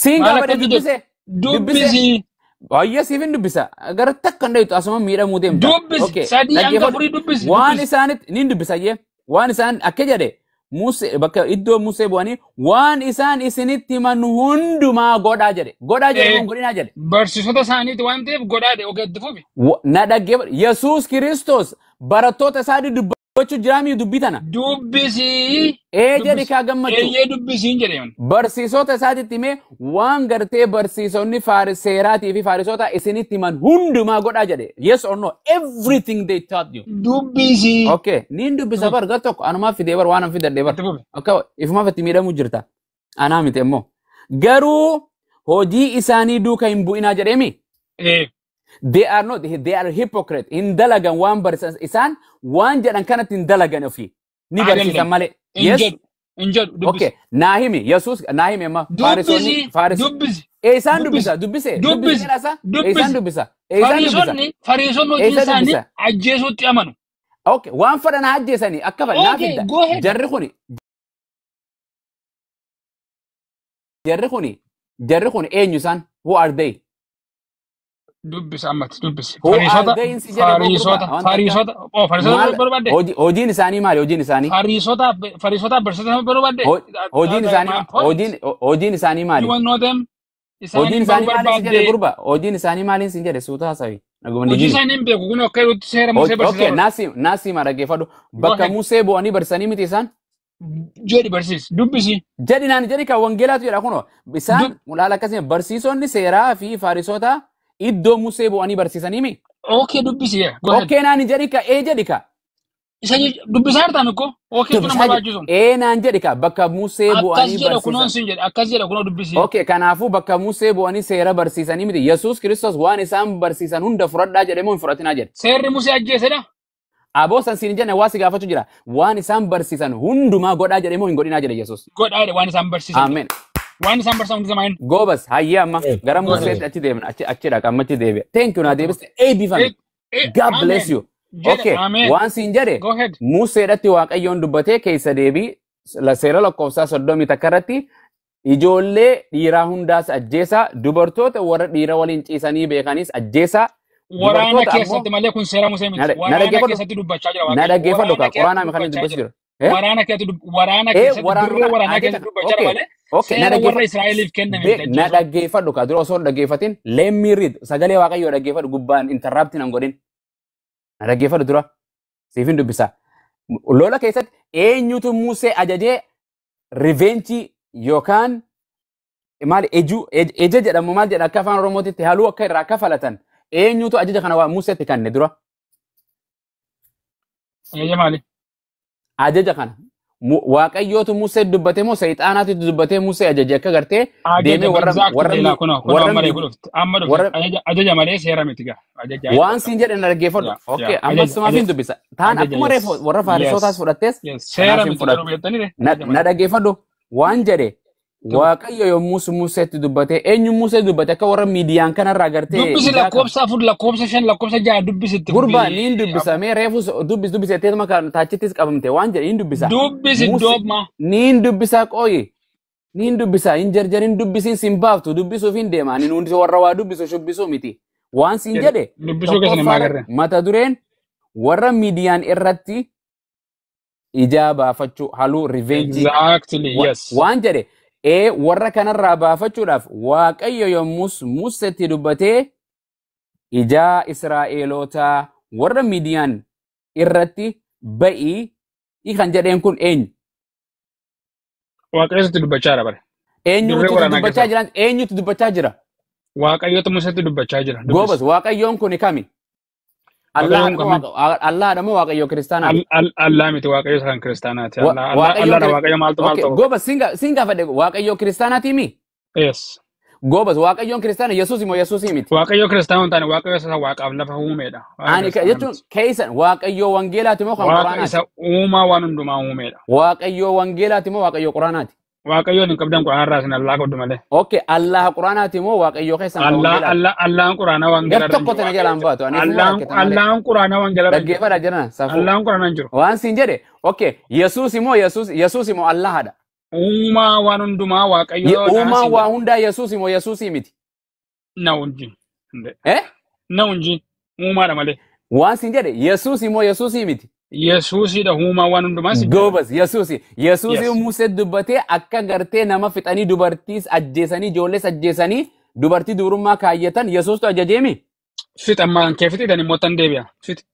Siin Maal gaafadhe akka jedhu dubbise. Dubbise. Dubbisi. Baay'ee siif hin dubbisa. Gara takka hin dhayitu asuma miidhamuu deemta. Dubbisi. Okay. Sadii hanga Dhaggeeffadhu. afurii dubbisi. Waan Dubbisi. isaanitti niin dubbisa jee. Waan isaan akka jedhe Musee bakka iddoo Musee bu'anii waan isaan isinitti himan hundumaa godhaa jedhe. Godhaa jedhe moo Eh, godhinaa jedhe. barsiisota isaaniiti waan ta'eef godhaadhe. Okay, itti fufi. Na dhaggeeffadhu. Yesuus Kiristoos barattoota isaa dubbachuu jiraamii dubbii tana. Dubbisi. Ee jedhi Dubbisi. kaa gammachuu. Eeyyee dubbisiin jedheen. Barsiisota isaatitti himee waan gartee barsiisonni seeraatii fi faarisota isinitti himan hundumaa godhaa jedhe. Yes or no? Everything they taught you. Dubbisi. Okay. Niin dubbisa bar gar tokko anumaaf fidee bar waan an fidadhee bar. Itti fufi. Akka ifumaaf itti miidhamuu jirta. Anaa miti immoo. Garuu hojii isaanii duuka hin bu'inaa jedheemi. Eh, They are not, they are hypocrite. Hin dalagan waan barsiisan isaan waan jedhan kanatti hin dalagan ofii. Ni barsiisan Adeemsan. malee. Hin Yes. jedhu. Hin jedhu. Dubbisi. Okay. Naa himi. Yesuus naa himi amma. Faarisonni Dubbisi. faaris. Dubbisi. Eessaan Dubbisi. dubbisa? Dubbise. Dubbise Dubbisi. jedhasa? Eessaan Dubbisi. dubbisa? Eessaan dubbisa? Fariisonni hojiin Eessaan isaanii dubbisa? ajjeesuutti amanu. Okay. Waan fedhan haa ajjeesanii akka fedhan naa Okay, fidda. go ahead. Jarri kuni eenyu isaan? Who are they? Dubbisi ammatti dubbisi. Who are Fariisota they in si jedhe moo gurbaa? fariisota Wanta akka fariisota oh fariisota maal barbaadde. hojiin isaanii maali? Hojiin isaanii? Fariisota barsiisota barbaadde. Hojiin isaanii My point. hojiin isaanii You maali? want know them? Hojiin Isaanii baruu isaanii maali sin jedhe barbaadde. gurba? Hojiin isaanii maali sin jedhe suuta haasawi. Naguma Hojii dijini. isaanii hin beeku kun akka yerootti seera Musee barsiisaa Okay, oolu. naasi ma dhaggeeffadhu. Go Bakka ahead. Musee bu'anii barsiisanii miti isaan? Jedhi barsiisi. Dubbisi. Jedhi naan jedhi kan wangeelaatu jedha kunoo. Isaan laala akkasii barsiisonni seeraa fi faarisota iddoo Musee bu'anii barsiisanii mi? Okay, dubbisi. Yeah. Go ahead. Okay naan jedhi ka ee jedhi ka. Isa dubbisaa jirtaan ikkoo? Okay, kun nama Dubbisaa jedhi. barbaachisu. Ee naan jedhi ka bakka Musee Akkas bu'anii jedha kunoon barsiisan. sin jedhe. Akkas jedha kunoo dubbisi. Okay, kanaafuu bakka Musee bu'anii seera barsiisanii miti. Yesuus Kiristoos waan isaan barsiisan hunda fudhadhaa jedhe moo hin fudhatinaa jedhe? Seerri Musee ajjeesedha. Aboo san siin jenne waa si gaafachuu jira. Waan isaan barsiisan hundumaa godhaa jedhe moo hin godhinaa jedhe Yesuus. Godhaa jedhe waan isaan barsiisan. Ameen. Waan isaan barsiisan hundi isaanii. Goobas hayyee amma gara Go ahead. Museetti achi deemna achi dhaqa amma achi deebi'a. Thank you naa deebiste eebbifame. God bless Amen. you. Jedhe Okay, amen. waan siin jedhe Go ahead. Museedhatti Waaqayyoon dubbatee keessa deebii seera lakkoofsaa 31 irratti ijoollee dhiiraa hundaas ajjeesaa dubartoota warra dhiira waliin ciisanii beekanis ajjeesaa Waraana dubartoota ammoo keessatti malee kun seera Musee miti. na Waraana dhaggeeffadhu keessatti dubbachaa jira na Waaqayyo. dhaggeeffadhu Waraana ka keessatti quraanaa kan inni dubbachaa dubbachaa jira. jiru. Eh? Waraana Eh keessatti waraanuma dirree kana waraanaa ajaja keessatti dubbachaa jira okay malee okay na seera warra dhaggeeffadhu Israa'eliif kenname miti na ajjeesuun. dhaggeeffadhu ka dura osoo hin dhaggeeffatin let me read sagalee Waaqayyoo dhaggeeffadhu gubbaan interrupting hin godhin na dhaggeeffadhu dura siif hin dubbisa. Lola keessatti eenyutu Musee ajajee revenge yookaan maal ejuu eja jedhamu maal jedha akka afaan Oromootitti haaluu akka irraa kafalatan eenyutu ajaja kana waa Museetti kenne dura? Ajaja maali? Ajaja kana Waaqayyootu Musee dubbate moo seexaanaatu dubbatee Musee ajaje akka gartee deemee Ajaja warra exactly warra laa kunoo kunoo warra amma reefu dhufte amma dhufte warra ajaja malee seera miti gaa ajaja waan siin jedhe na dhaggeeffadhu. yaa Okay, yaa amma ajaja sumaaf hin ajaja dubbisa. Taan ajaja akkuma yes reefu warra faarisootaas yes fudhattes yes kanaaf seera hin miti garuu fudhattu. beektanii Na ajaja na malee. dhaggeeffadhu waan jedhe Tuma. Waaqayyo yommuu Museetti dubbate eenyu Musee dubbate akka warra miidiyaan kanarraa gartee Dubbisi ijaa kan lakkoofsa 4 lakkoofsa 5 lakkoofsa 6 dubbisi itti gurbaa fufi. niin dubbisa mee reefu dubbis dubbise teetuma kan taachittis qabamte waan jedhe niin dubbisa. Dubbisi Musee doobma. niin dubbisa qooyi niin dubbisa hin jarjarin dubbisiin sin baaftu dubbisuuf hin deema ani nuti warra waa dubbisu shubbisuu miti waan siin jedhe Dubbisuu keessan hin tokkoffaarra agarre. mata dureen warra miidiyaan irratti ijaa baafachuu haluu revenge Exactly yes. waan jedhe ee warra kanarraa baafachuudhaaf Waaqayyo yommus Museetti dubbatee ijaa Israa'elootaa warra miidiyaan irratti ba'ii kan jedheen kun eenyu? Waaqayyotu dubbachaa jira bare. Dirree Eenyutu waraanaa dubbachaa keessatti. jira? Eenyutu dubbachaa jira? Waaqayyotu Museetti dubbachaa jira. Dubbisi. Goobas Waaqayyoon kun kami? Waaqayyoon kami? Allaadha moo Waaqayyo kiristaanaati? Allaa miti Waaqayyo isa kan kiristaanaati. Waaqayyoon Allaadha Waaqayyo maaltu maal Okay, ta'u? goobas siin gaafadhe Waaqayyo kiristaanaatii mi? Yes. Goobas Waaqayyoon kiristaana Yesuus immoo Yesuusii miti. Waaqayyo kiristaana hin taane Waaqayyo isa waaqaaf lafa uumeedha. Waaqa Ani kiristaanaa jechuun miti. keessan Waaqayyo wangeelaati moo kan Waaqa quraanaati? isa uumaa waan hundumaa uumeedha. Waaqayyo wangeelaati moo Waaqayyo quraanaati? Waaqayyoon hin qabdan quraanarraa isin Allaa qabdu malee. Okay, Allah quraanaati moo Waaqayyo keessan kan Allaa wangeelaati? Allaa Allaan quraanaa Gar wangeelarra hin tokko jiru tana Waaqayyo jalaan jira. baatu ani ifuma Allaan rakkata malee. Allaan quraanaa wangeelarra hin jiru. Dhaggeeffadha jedhana safuu. Allaan quraanaa hin jiru. Waan siin jedhe okay, Yesuus immoo Yesuus Yesuus immoo Allahadha. Uumaa waan hundumaa Waaqayyoodha Uumaan siin waa jedhe. hundaa Yesuus moo Yesuusii miti? Na hunji. Eh? Na hunji. Uumaadha malee. Waan siin jedhe Yesuus moo Yesuusii miti? Yesuusidha uumaa waan hundumaa siin jedhe. Goobas Yesuusi. Yesuusi Yes. Musee dubbatee akka gartee nama fixanii dubartiis ajjeesanii ijoollees ajjeesanii dubartii dubrummaa kaayyatan Yesuustu ajajeemi? Fix ammaan kee fixiidhaan immoo tan deebi'a. Fix.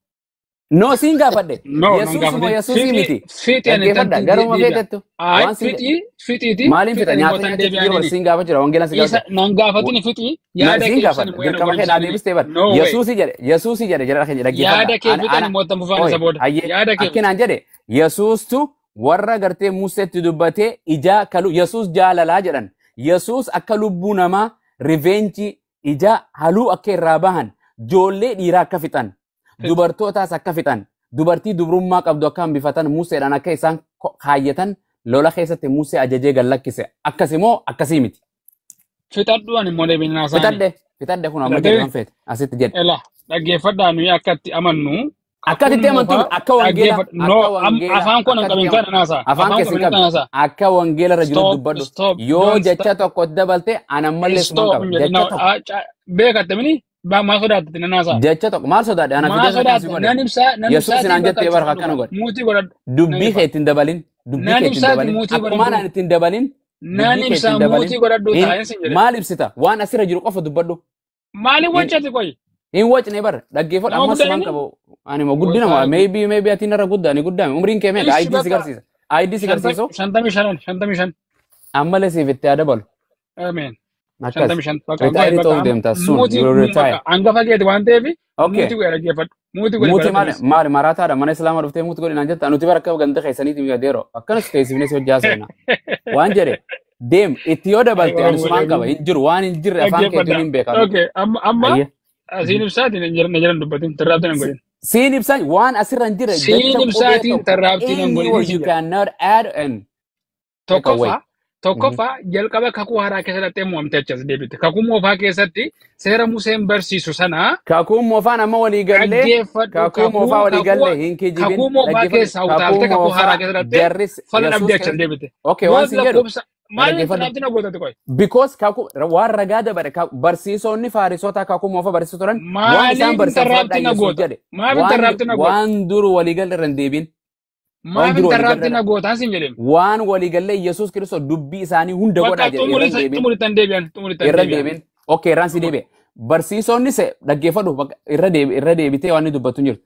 No, siin gaafadhe. No, nan Yesuus moo gaafatin. Yesuusii miti? Fixi ani tan Dhaggeeffadha. Garuma deebi'a. feetettu. Ay, Waan siin jedhe. fixi, fixiiti, Maaliin fixa? fixan immoo Nyaata tan nyaachuutti deebi'aan jiru inni. siin gaafa jira. Wangeelaan si Isa gaafa jira. nan gaafatin fixi, Na yaada siin kee ibsan gaafadha. immoo yaada Dirqama koo kee naa ibsan. deebistee bara. No way. Yesuusii jedhe. Yesuusii jedhe jedha keenya dhaggeeffadha. Yaada kee Ana fixan ana immoo tan fufaan oye isa booda. hayyee Yaada kee fixi. akkinaan jedhe Yesuustu warra gartee Museetti dubbatee ijaa kalu Yesuus jaalalaa jedhan. Yesuus akka lubbuu namaa riveenjii ijaa haluu akka irraa bahan ijoollee dhiiraa akka fixan Fixi. dubartootaas akka fixan dubartii dubrummaa qabdu akka hambifatan Museedhaan akka isaan kaayyatan lola keessatti Musee ajajee gad lakkise. Akkasimoo akkasii miti. Fixadhu ani immoo deebiin haasaani. Fixadhe fixadhe kun amma jedhe Fixadhee waan feete asitti jedhe. ela dhaggeeffadhaa nuyi akka itti amannu Akka kakuun itti amantu moofaa akka wangeela dhaggeeffadhu. No, akka wangeela afaan koo nan akka itti qabin amantu kana naasaa. afaan Afaan koo keessin qabin qabi kana naasaa. akka wangeela irra jiru Stop, dubbadhu stop, yoo don't jecha stop. tokko dabalte ana mallee suman Stop qaba hin jedhin. jecha No, tokko beekatte mini maal sodaatte nan naasaa. jecha tokko maal sodaadhe ana Maal fidee akkan si sodaatte godhe nan ibsaa nan Yesuus ibsaatiin naan bakka jettee bara cufa akkana dhufa. godhe Muutii godhadhu. Nan dubbii ifa. kee ittiin dabalin dubbii Nan kee ittiin ibsaati dabalin muutii akkumaan godhadhu. ani ittiin dabalin Nan dubbii kee ibsaa ittiin dabalin muutii godhadhu hin taa'een sin jedhe. maal ibsita waan asirra jiru qofa dubbadhu Maaliif hin wajjati qoyi? hin wacne bara dhaggeeffadhu Nama ammas guddaa suman inni? qabu ani moo guddina moo Gooftaa maybe maybe ati narra guddaa ani guddaa umriin kee meeqa Ishi ID si bakka garsiisa ID si garsiisu 55 55. ammallee siif itti haa dabalu Ameen. akkas 55 bakka retire bakka ta'uuf amma deemta soon muutii you will retire bakka hangafa keeti waan ta'eef okay muutii godhe dhaggeeffadhu. Muutii godhe muutii maali baratamiis. maali maraataadha mana islaamaa dhuftee muutii godhi naan jetta nuti bara akka ganda keessaniiti miidhadeero akkanas teessifnee si hojjaa seena waan jedhe deem itti yoo Ay dabalte ani Oromoo sumaan qaba deebiin hin jiru waan hin jirre afaan keetiin dhaggeeffadha. hin beekanu Okay amma amma ayye asiin ibsaatiin hin jiran na jiran dubbatin tarraabtiin hin godhin. siin ibsan waan asirra hin jirre Siin jecha qubee ibsaatiin tokko tarraabtiin hin any godhin word sin you jedha. cannot add and take away. Tokkoffaa tokkoffaa jalqaba kakuu haaraa keessatti mo'amte achas deebite. Kakuu moofaa keessatti seera Museen barsiisu sana Kakuun moofaan amma walii gallee dhaggeeffadhu kakuu kakuu moofaa walii kakuu gallee hin kijibin kakuu moofaa dhaggeeffadhu keessaa kakuu utaaltee kakuu haaraa moofaa keessatti jarris fala Yesuus dhabdee achas keessa deebite. okay waan Yoo siin jedhu lakkoofsa maaliif dhaggeeffadhu tarraabtiin gootatti qoy? because kakuu waan ragaa dabare barsiisonni faarisotaa kakuu moofaa barsiisu turan waan isaan Maaliif barsiisan fudhadhaa tarraabtiin Yesuus goota? jedhe Maaliif waan tarraabtiin goota? waan dur walii galle irra hin deebiin waan Maaliif dur walii galle tarraabtiin irra gootaan siin jedheen? waan walii gallee Yesuus Kiristoos dubbii isaanii hunda Bakka godhaa jedhe irra hin deebiin. xumurittan deebi'an xumurittan Irra deebi'an. deebiin. Okay, irraan si deebi'e. Barsiisonni se dhaggeeffadhu bakka irra deebi irra deebitee waan inni dubbatu hin jirtu.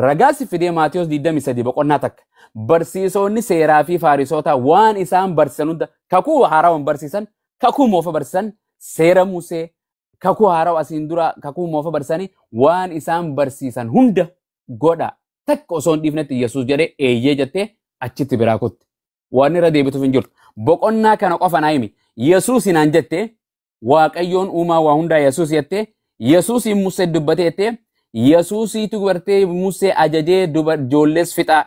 Ragaa si fidee Maatiyos 23 boqonnaa takka. Barsiisonni seeraa fi faarisotaa waan isaan barsiisan hunda kakuu haarawaan barsiisan, kakuu moofa barsiisan, seera Musee, kakuu haarawaa asiin dura kakuu moofa barsiisanii waan isaan barsiisan hunda godha. Takka osoo hin dhiifnetti Yesuus jedhee eeyyee jettee achitti biraa kutte. Waan irra deebituuf hin jirtu. Boqonnaa kana qofa naa himi. Yesuus naan jettee Waaqayyoon uumaa waa hundaa Yesuus jettee Yesuusiin Musee dubbatee jettee Yesuusiitu dubartee Musee ajajee ijoollees fixaa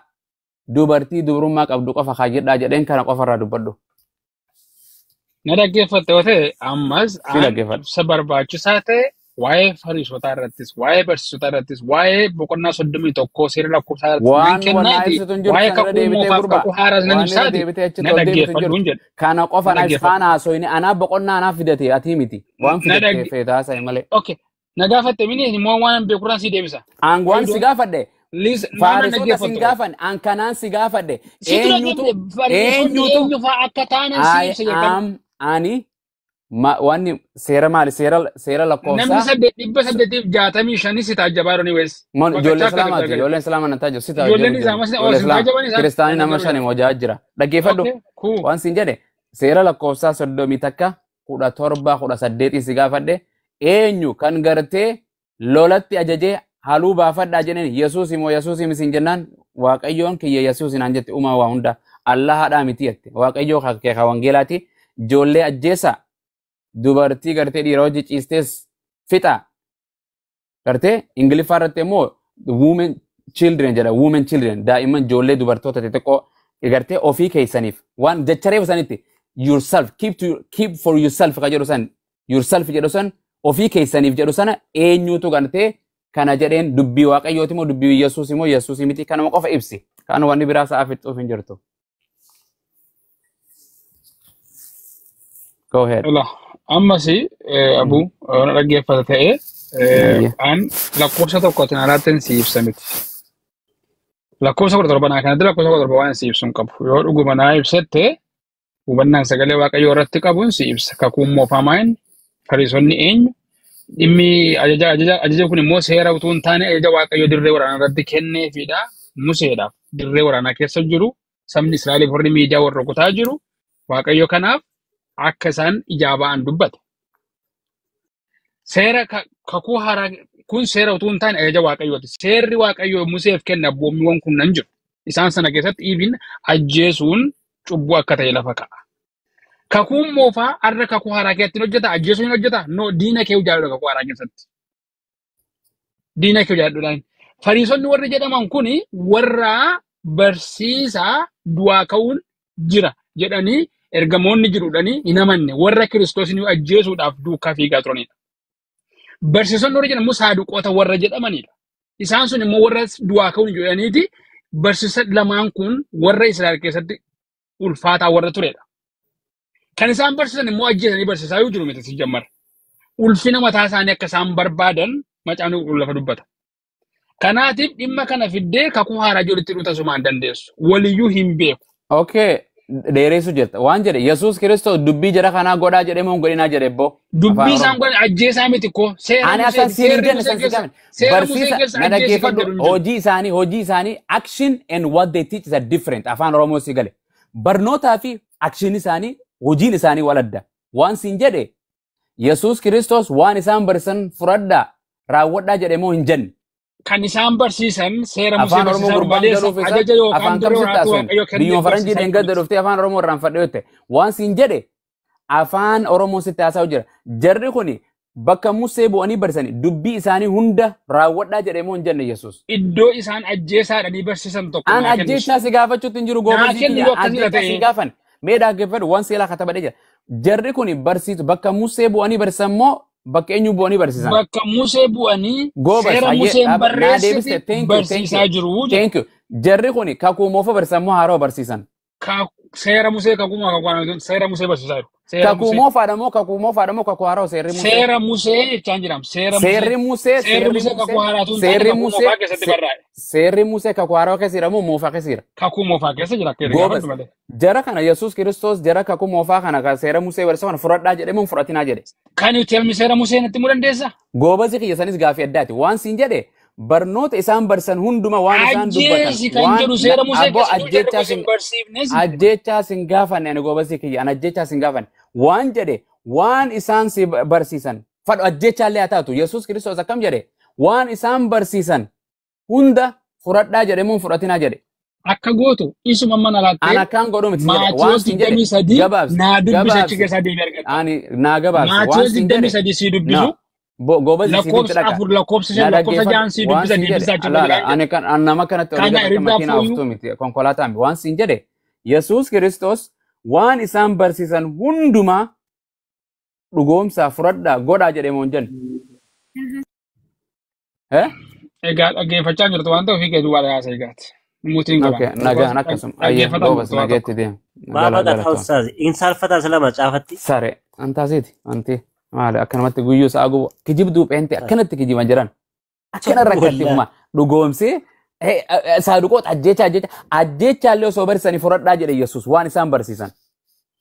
dubartii dubrummaa qabdu qofa kaayyadhaa jedheen kana qofa irraa dubbadhu. Na dhaggeeffatte yoo ta'e ammas Si aan dhaggeeffadha. ibsa barbaachisaa ta'e waa'ee fariisotaa irrattis, waa'ee barsiisotaa irrattis, waa'ee boqonnaa 31 seera lakkoofsaa irrattis nan Waan wannaa kennaati. ibsitu hin jirtu Waa'ee san irra kakuu deebitee moofaaf gurbaa. kakuu haaraas nan Waan irra ibsaati. deebitee achitti Na ol deebitu hin dhaggeeffadhu jirtu. hin jedhe. Kana qofa Na naa ibsi dhaggeeffadhu. faana haasofni anaa boqonnaa anaa fidate ati miti. Waan Na fidatte dhagge. feetaa sa'i malee. Okay. Na gaafatte mini immoo waan beekurraan si deebisa. Aan waan Why si don't gaafadhe listen maal na faarisota sin dhaggeeffattu qoy? gaafan aan kanaan si gaafadhe Si dura eenyutu deemte fariisonni eenyutu eenyu fa'aa akka taanan si I ibsa jalqaba. am ani wanni seera maali seera seera Namni lakkoofsaa 865 si taajjabaa jiru wees. mon Bakka ijoollee akka islaamaati gargare. ijoolleen islaamaa nan taajjabu si taajjabu Ijoolleen jiru isaa mas ijoollee sin islaamaa taajjaban isaan kiristaanii nan nama jiru shan hojaa jira dhaggeeffadhu Okay, cool. waan siin jedhe seera lakkoofsaa 31 17 18 si gaafadhe eenyu kan gartee lolatti ajajee haluu baafadhaa jedheen Yesuus immoo Yesuus siin jennaan Waaqayyoon kiyya Yesuus naan jette uumaa waa hunda Allahaadhaa miti jette Waaqayyoo kee wangeelaati ijoollee ajjeesa dubartii gartee dhiira hojii ciistees fixa gartee ingiliffaa irratti immoo women children jedha women children daa'imman ijoollee dubartoota xixiqqoo gartee ofii keessaniif waan jecha reefu sanitti yourself keep to keep for yourself ka jedhu san yourself jedhu san ofii keessaniif jedhu sana eenyutu gartee kana jedheen dubbii waaqayyooti immoo dubbii Yesuus immoo Yesuus miti kanuma qofa ibsi kan wanni biraa sa'a fixuuf hin jirtu. Go ahead. Ila ammas abuu na dhaggeeffata ta'ee Ayye. an lakkoofsa tokkotiin alaatti si ibsa miti. Lakkoofsa 17 naa kanatti lakkoofsa 17 waan si ibsu hin qabu. Yoo dhuguma naa ibsatte hubannaan sagalee Waaqayyoo irratti qabuun si ibsa. Kakuun moofaa inni Fariisonni eenyu? Dhimmi ajaja kun immoo seera utuu hin taane ajaja Waaqayyoo dirree waraanaa irratti kenneefidha. Museedhaaf dirree waraanaa keessa jiru sabni Israa'eliif warri miidiyaa warra rukutaa jiru Waaqayyo kanaaf akka isaan ijaa ba'an dubbate. Seera kakuu haaraa kun seera utuu hin taane ajaja Waaqayyooti. Seerri Waaqayyoo Museef kenne abboommiiwwan kun nan jiru. Isaan sana keessatti even ajjeesuun cubbuu akka ta'e lafa ka'a. Kakuun moofaa har'a kakuu haaraa keessatti hin hojjeta, ajjeesuun hin hojjeta. No, diina kee jaalladhu kakuu haaraa keessatti. Diina kee jaalladhuudhaan. Fariisonni warri jedhaman kuni warra barsiisaa du'aa ka'uun jira jedhanii ergamoonni jiruudhanii hin amanne warra Kiristoosin ajjeesuudhaaf duukaa fiigaa turanidha. Barsiisonni warri jedhamu saaduqoota warra jedhamanidha. Isaan sun immoo warra du'aa ka'uun jedhaniiti barsiisa lamaan kun warra Israa'el keessatti ulfaataa warra turedha. Kan isaan barsiisan immoo ajjeesanii barsiisaa yoo jiru miti si jammara. Ulfina mataa isaanii akka isaan barbaadan macaafni qulqulluun lafa dubbata. Kanaatiif dhimma kana fiddee kakuu haaraa jirutti dhufu tasumaan dandeessu. Waliyyuu hin beeku. Okay, dheeressu jirta. Waan jedhe Yesuus Kiristoos dubbii jara kanaa godhaa jedhee moo hin godhinaa jedhe ebboo? Afaan Dubbii isaan Oromoo. godhan ajjeesaa miti koo. Seera Ani asan Museeti. siin hin Seerri jenne Musee san si keessa gaafne. seera Musee Barsiisa keessa na ajjeesi kan dhaggeeffadhu jedhu hin jiru. hojii isaanii action and what they teach is are different. Afaan Oromoo si gale. Barnootaa fi action isaanii hojiin isaanii wal adda. Waan siin jedhe Yesuus Kiristoos waan isaan barsiisan fudhadhaa raawwadhaa jedhe moo hin jenne. Kan isaan barsiisan seera Musee Afaan Oromoo barsiisan gurbaan malees galuuf isa ajaja yookaan afaan dirree kam sitti waraanaa haasofne Waaqayyo kenneef biyyuma faranjii barsiisaa dheengadda miti. dhuftee afaan Oromoo irraanfadhe jette waan siin jedhe afaan Oromoo sitti haasa'u jira. Jarri kuni bakka Musee bu'anii barsiisanii dubbii isaanii hunda raawwadhaa jedhe moo hin jenne Yesuus. Iddoo isaan ajjeesaadhanii barsiisan tokko An naa kennis. ajjeechaa si gaafachuutti hin jiru Naa goobazii kenni kiyya yoo akkasii ajjeechaa si ta'e gaafan mee dhaggeeffadhu waan seelaa katabadhee jira. Jarri kuni barsiisu bakka Musee bu'anii barsiisan moo bakka eenyu bu'anii barsiisan? Bakka Musee bu'anii Goobas seera hayyee Museen dhaaba naa deebiste barreessiti thank you thank barsiisaa you jiru jedha. thank you. Jarri kuni kakuu moofa barsiisan moo haaroo barsiisan? Seera Musee kakuu kakuu seera Musee barsiisaa jiru. Seera Kakuu Musee. moofaadha moo kakuu moofaadha moo kakuu haaroo seerri Musee? Seera Musee jechaan jiram. Seera Musee. Seerri Musee Seerri seerri Musee Musee kakuu haaraatu hin taane seerri kakuu Musee moofaa keessatti barraa'e. seerri Musee kakuu haaroo keessa jira moo moofaa keessa jira? Kakuu moofaa keessa jira akka Goobas gaafadhu malee. jara kana Yesuus Kiristoos jara kakuu moofaa kana kan seera Musee barsiisan kana fudhadhaa jedhee moo hin fudhatinaa jedhe? Kan nuti elmi seera Musee natti himuu dandeessaa? Goobasi kiyya sanis gaafii addaati. Waan siin jedhe barnoota isaan barsiisan hunduma waan isaan dubbatan Ajjeesi kan waan jedhu seera Musee abboo keessa jiru jarri ajjechaa kun sin hin barsiifne sin jedhe. ajjechaa sin gaafanne ani goobasi kiyya ani ajjechaa sin gaafanne waan jedhe waan isaan si barsiisan fadhu ajjechaa illee haa taatu Yesuus Kiristoos akkam jedhe waan isaan barsiisan hunda fudhadhaa jedhe moo hin fudhatinaa jedhe. Akka gootu isuma mana An laattee akkaan godhu miti jedhe waan Maatiyos siin jedhe 23 gabaabsi naa dubbisa achi gabaabsi keessaa deebii argatta. ani naa gabaabsi waan Maatiyos siin jedhe 23 sii na dubbisu goobasi siif itti lakkoofsa dhaqa. 4 lakkoofsa Na 5 lakkoofsa dhaggeeffadhu 6 sii waan dubbisa siin jedhe deebisaa achi alaala irra ani kan an nama kanatti olii Kana gad akka irraa makiinaa fooyyuu ooftuu miti konkolaataa miti waan siin jedhe Yesuus Kiristoos waan isaan barsiisan hundumaa dhugoomsaa fudhadhaa godhaa jedhe moo hin jenne. Eh? Egaa dhaggeeffachaa jirtu waan ta'eef ofii kee duwwaa haasa egaati. Mutiin qaba. Okay, nagaan akkasuma. Ayyee Dhaggeeffataa goobas jirtu waan tokko. nageetti deema. Maa Gala baqata galatoon. ustaaz in saalfataa silama caafatti. Sare antaasiiti anti maali akkanumatti guyyuu sa'a gubu kijibduu pheente akkanatti kijiban jiran. Akkana rakkatti Wallah. huma dhugoomsee saaduqoota ajjecha ajjecha ajjechaallee osoo barsiisanii fudhadhaa jedhe Yesuus waan isaan barsiisan.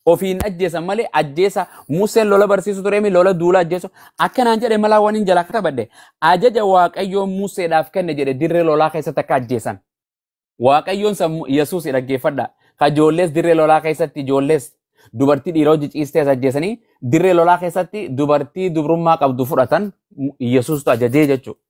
Ofiin ajjeesan malee ajjeesa Museen lola barsiisu tureemi lola duula ajjeesu akkanaan jedhe malaa waan hin jalaa katabadhe ajaja Waaqayyoon Museedhaaf kenne jedhe dirree lolaa keessatti akka ajjeesan. Waaqayyoon sammuu Yesuus dhaggeeffadha. Ka ijoollees dirree lolaa keessatti ijoollees dubartii dhiira hojii ciistees ajjeesanii dirree lolaa keessatti dubartii dubrummaa qabdu fudhatan Yesuustu ajajee jechuudha.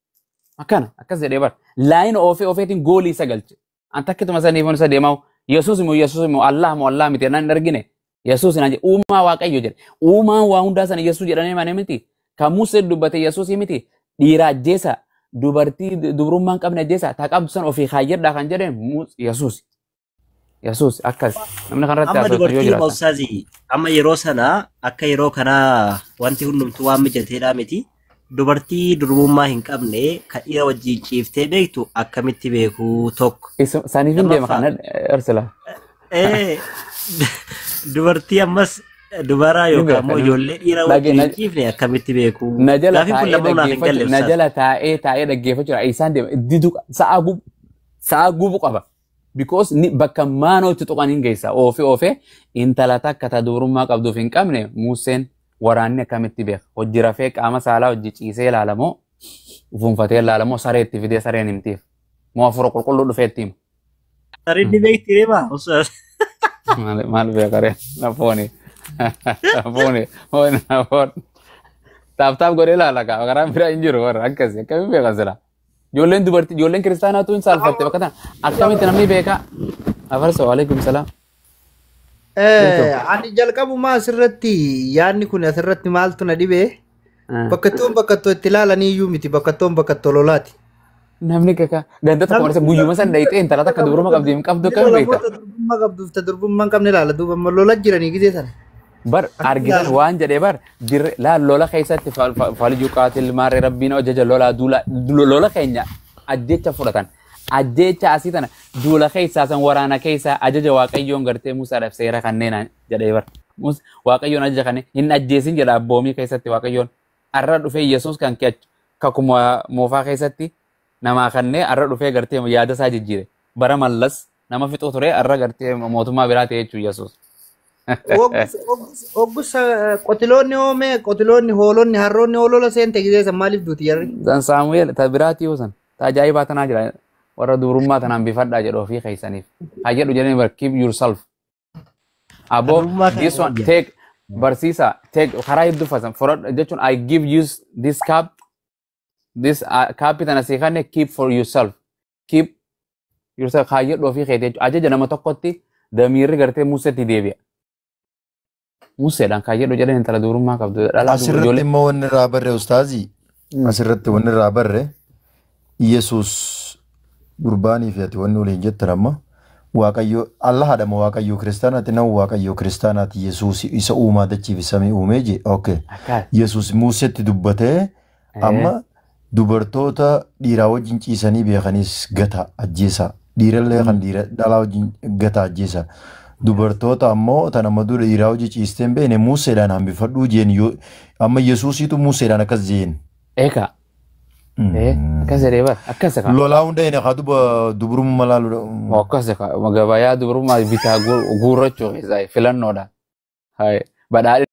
Akkana akkas jedhee bara. Laayina oofee oofeetiin goolii isa galche. An takkituma saniif isa deemaa Yesuus immoo Allah moo Allah miti naan hin argine. Yesuus naan jedhe uumaa Waaqayyo jedhe. Uumaan waa hundaa sana Yesuus jedhanii malee miti. Kan Museen dubbate Yesuus miti. Dhiira ajjeesa dubartii dubrummaa hin qabne ajjeesa taa qabdu sana ofii kaayyadhaa kan jedheen Yesuus. Yesuus akkas namni kanarratti Amma haasoftan yoo dubartii jiraatan. ustaazii amma yeroo sana akka yeroo kanaa wanti hundumtuu waan mijateedhaa miti. Dubartii durbummaa hin qabne kan dhiira wajjin ciiftee beektu akkamitti beekuu tokko. Saniif hin deema Lammaffaa kana Ursula. Dubartii ammas Dubara Ni yookaan beeka immoo namni. ijoollee dhiira Dhage wajjin hin ciifne akkamitti beeku? na jala Gaafiin kun taa'ee lamuu naaf hin galle dhaggeeffachuu na ustaas. jala taa'ee dhaggeeffachuudha. Isaan deema didu sa'a gubu sa'a gubu qaba. Because ni bakka maanootti tuqan hin geessa. Oofee oofee intala takka ta dubrummaa qabduuf hin qabne Museen waraanni akkamitti beeka? Hojii rafee qaama saalaa hojii ciisee ilaalamoo fuunfatee ilaalamoo saree itti fidee sareen himtiif. Moo hafuura qulqulluu dhufee itti hima. Sareen ni beekti deema ustaas. Maal maal beeka ree? Nafooni. Nafooni. Nafooni. Taap taap godhee ilaala kaa karaan biraa hin jiru warra akkasii akkamiin beekan sila. Ijoolleen dubartii ijoolleen kiristaanaatu hin saalfatte bakka tana akkamitti namni beeka? Afarsa waalaikum salaam. Jirtu. Ani jalqabumaa asirratti yaadni kun asirratti maaltu na dhibee bakkattoon bakkattoo itti ilaalanii iyyuu miti bakattoon bakkattoo lolaati. Namni kaka ganda tokko Namni marsa guyyuma san dhayxee intala takka dubruma qabdi hin qabdu akkamiin beekta? namoota durbummaa qabduuf ta durbummaa hin qabne ilaala duuba amma lola jiranii gizee sana. Bar Akkamitti argitan ilaala? waan jedhee bar dirre laal lola keessatti falijuu qaatil maarree rabbiin ajaja lolaa duula lola keenya ajjecha fudhatan. Ajjecha asii tana duula keessaa san waraana keessaa ajaja waaqayyoon gartee Musaadhaaf seera kanneen jedhee bar. Waaqayyoon ajaja kanneen hin ajjeesin jedha abboomii keessatti waaqayyoon. Arra dhufee Yesuus kan kee kakuma moofaa keessatti namaa kannee arra dhufee gartee yaada isaa jijjiire. Bara mallas nama fixuu ture arra gartee mootummaa biraa ta'e jechuun Yesuus. Oggus qotiloonni oomee qotiloonni hoolonni harroonni hoolola seente gizee san maaliif duuti jarri? San Saamu'eel ta biraatii yoo san ta ajaa'ibaa tanaa jira warra dubrummaa tanaan bifadhaa jedhu ofii keessaniif haa jedhu jedhanii bar keep yourself aboo Durbummaa kana this one wayya. take barsiisa take karaa hedduu fasan fudhadhu jechuun I give you this cup this cup tana sii kanne keep for yourself keep yourself haa jedhu ofii keetii jechuudha ajaja nama tokkotti damiirri gartee Museetti deebi'a. Museedhaan kaa jedhu jedhan intala dubrummaa qabdu dhalaa dubru Asirratti ijoollee. immoo wanni irraa barre ustaazii asirratti wanni irraa barre Yesuus gurbaanii fi ati wanni waliin jettan amma Waaqayyo Allahaadha moo Waaqayyo kiristaanaati nan Waaqayyo kiristaanaati Yesuus isa uumaa dachii fi samii uumee je okay Akkas. Yesuus Museetti dubbatee amma dubartoota dhiiraa wajjin ciisanii beekanis gata ajjeesaa dhiirallee kan dhiira dhalaa wajjin gata ajjeesaa dubartoota ammoo tan amma dura dhiiraa wajjin ciistee hin beekne Museedhaan hambifadhuu jeen yoo amma Yesuusiitu Museedhaan akkas jeen. Eegaa. Akkas jedhee bar akkas kaa. Lolaa hunda hin haa duba dubrummaa laaluudha. Akkas kaa gabayaa dubrummaa bitaa guurrachuu keessaa filannoodha. Badhaadhina.